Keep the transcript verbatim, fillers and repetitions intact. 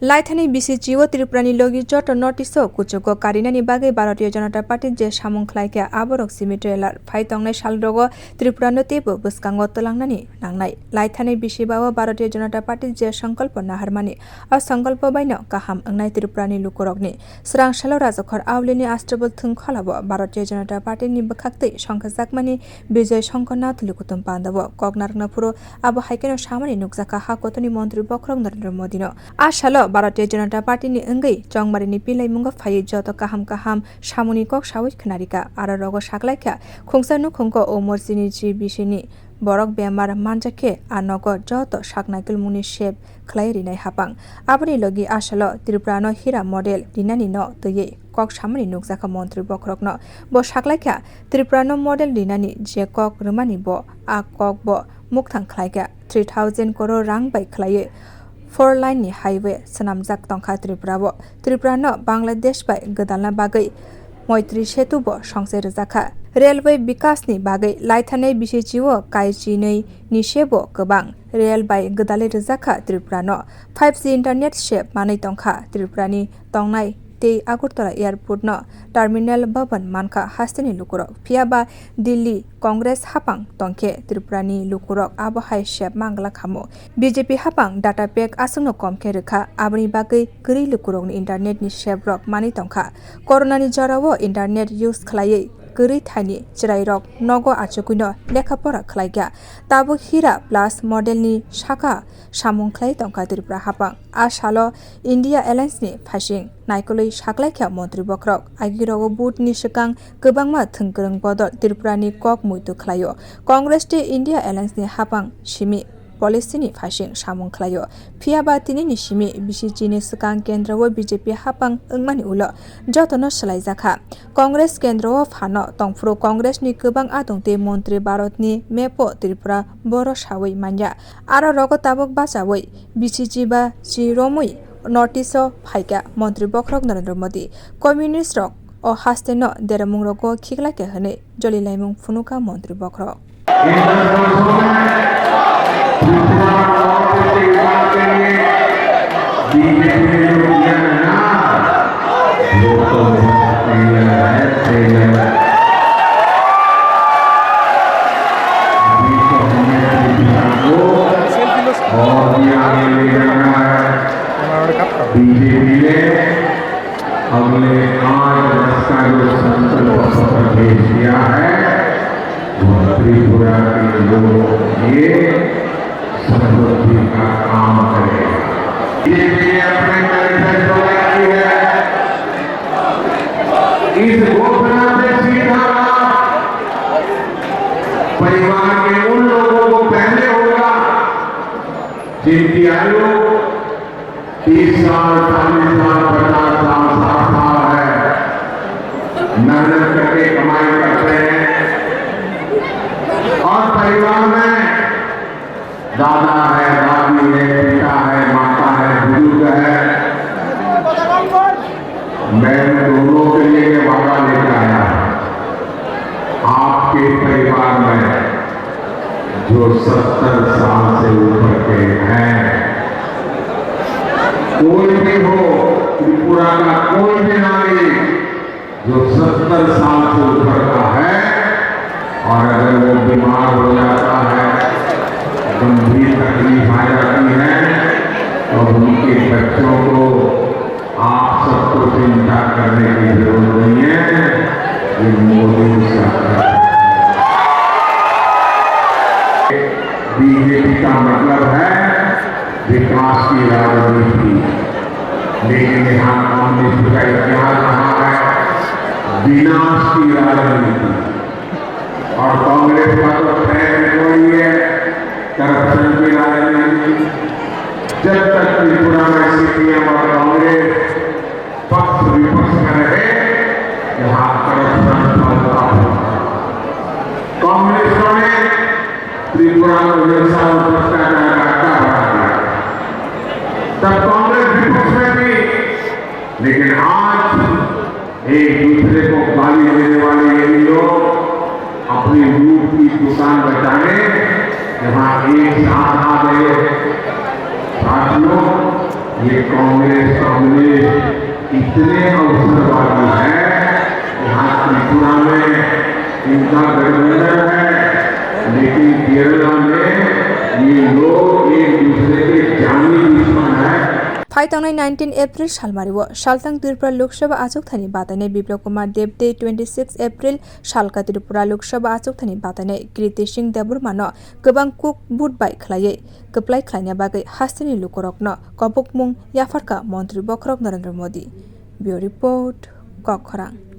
Laithani B C G o Tripura ni logi joto North East o kuchugo karinani bagwi Bharatiya Janata Party je samung khlaikha, aborok simi trailer. Phai tongnai salrogo Tripura no teibo bwskango twlangnani nangnai. Laithani bisi bao Bharatiya Janata Party je songkolpo naharmani, a songkolpo baino kaham wngnai Tripura ni lukurokni. Swrang salo Rajakhor Auli ni Astable Thwngkholabo Bharatiya Janata Party ni bwkhaktwi songkhajakmani Bijoy Shankar Nath Lukutum Pandabo kok narwkna phuru abo hai kheno samani nukjakha ha kotorni montri bokhorok Narendra Modi no. A salo Bharatiya Janata Party ni wngwi chongmari ni pilai mungo phaiwi joto kaham kaham samungni kok sawi khwnarikha. Aro rogo saklaikha khungsa nukhungo o morsi ni G B C ni borok bemar manjakhe a nogo joto saknaikolmungni sep khlai rinai hapang. Aboni logi a salo Tripura no hira model rinani no twiwi kok samani nukjakha montri bokhorokno. Bo saklaikha Tripura no model rinani je kok rwmani bo a kok bo mukthang khlaikha. Three thousand crore rang bai khlaiwi four lane ni highway swnamjak tongkha Tripura o. Tripura no Bangladesh bai gwdalna bagwi Moitri Setu bo songse rwjakha. Railway bikas ni bagwi laithani B C G o kaichinwi ni sebo kwbang rail bai gwdalwi rwjakha Tripura no. Five G internet sep manwi tongkha Tripura ni tongnai tei Agartala Airport no Terminal Bhavan mankha hasteni lukurok. Phiya ba Delhi Congress hapang tongkhe Tripura ni lukurok abo hai sep mangla khamo. B J P hapang data pack aswkno kom khe rwkha, aboni bagwi kwrwi lukurokni internet ni sep rok manwi tongkha. Corona ni jorao internet use khlaiwi kwrwi thaini chwrairok nogo achugwino lekha pora khlaikha. Tabuk hira plus model ni saka samung khlai tongkha Tripura hapang. A salo India Alliance ni phaising naikolwi saklaikha montri bokhorok. Agirogo vote ni swkang kwbangma thwngkwrwng bodol Tripura ni kok muitu khlaio. Congress tei India Alliance ni hapang simi policy ni phaising samung khlaio. Phiya ba tini ni simi B C G ni swkang kendro o B J P hapang wngmani ulo jotono swlaijakha. Congress kendro o phano tongphuru Congress ni kwbang adong tei montri Bharat ni map o Tripura boro sawi manya. Aro rogo tabuk bachawi B C G ba chi romwi North East o phaikha montri bokhorok Narendra Modi. Communist rok o haste no deramung rogo khiklaikha hwnwi jolilaimung phunukha montri bokhorok. इन दस वर्षों में त्रिपुरा और के विकास के लिए बीजेपी ने जो किया है ना, वो तो failure है, failure। अभी तो हमने त्रिपुरा को और भी आगे ले जाना है। बीजेपी ने अगले आठ वर्ष का जो संकल्प पत्र पेश किया है, वो त्रिपुरा के लोगों के लिए समृद्धि का काम करेगा। बीजेपी ने अपने मैनिफेस्टो में की है, इस घोषणा से सीधा लाभ परिवार के उन लोगों को पहले होगा, जिनकी आयु तीस साल, चालीस साल, पचास साल, साठ साल है, मेहनत करके कमाई करते हैं और परिवार में दादा है, दादी है, पिता है, माता है, बुजुर्ग है, मैं उन दोनों के लिए ये वादा लेकर आया हूं। आपके परिवार में जो सत्तर साल से ऊपर के हैं, कोई भी हो, त्रिपुरा का कोई भी नागरिक जो सत्तर साल से ऊपर का है और अगर वो बीमार हो जाता है, गंभीर तकलीफ आ जाती है, तो उनके बच्चों को आप सबको चिंता करने की जरूरत नहीं है, ये मोदी सरकार। बीजेपी का मतलब है विकास की राजनीति, लेकिन यहाँ कम्युनिस्ट का इतिहास रहा है विनाश की राजनीति। और कांग्रेस का तो खैर कोई है, करप्शन की राजनीति। जब तक त्रिपुरा में सीपीएम और कांग्रेस पक्ष विपक्ष में रहे, यहाँ करप्शन फैलता हुआ। कांग्रेस ने त्रिपुरा में हिंसा और भ्रष्टाचार का अड्डा बना दिया। तब कांग्रेस विपक्ष में थी, लेकिन आज एक दूसरे को गाली देने वाले ये लोग अपनी लूट की दुकान बचाने यहाँ एक साथ आ गए। साथियों, ये कांग्रेस, कम्युनिस्ट इतने अवसरवादी हैं, यहाँ त्रिपुरा में इनका गठबंधन है, लेकिन केरला में ये लोग एक दूसरे के जानी दुश्मन हैं। Phaitangnai nineteen April salmario saltang Tripura Lok Sabha achukthani batainai Biplab Kumar Deb de twenty six April salka Tripura Lok Sabha achukthani batainai Kriti Singh Debbarma no kwbang kuk vote bai khlaiwi kwplai khlaina bagwi hasteni lukurokno kobokmung yapharkha Montri Bokhorok Narendra Modi. Bureau Report, Kokkhorang.